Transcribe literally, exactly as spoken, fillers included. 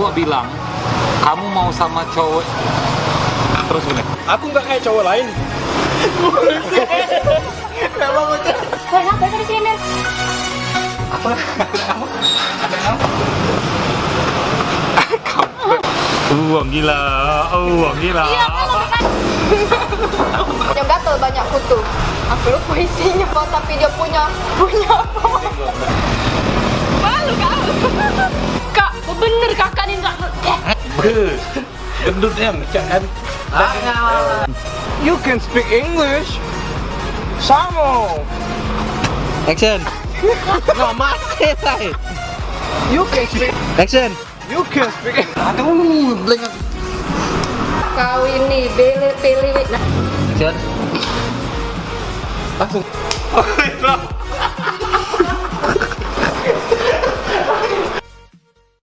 Gua bilang, kamu mau sama cowok terus gini. Aku nggak kayak cowok lain. Woi, ngapain tadi sini, Mel? Apa? Ada apa? Ada apa? Uang gila, uang gila. Iya, kan, kan. Yang gatel banyak kutu. Aku lupa isinya apa, tapi dia punya, punya apa? Malu kau. Kak, bener kakak ni nggak. Eh. Beuh. Gendut yang cak kan. You can speak English. Samo. Action. No, mati, tai. You can speak. Action. You can speak. Aduh, blank. Kau ini bele pele. Nah. Action. Langsung.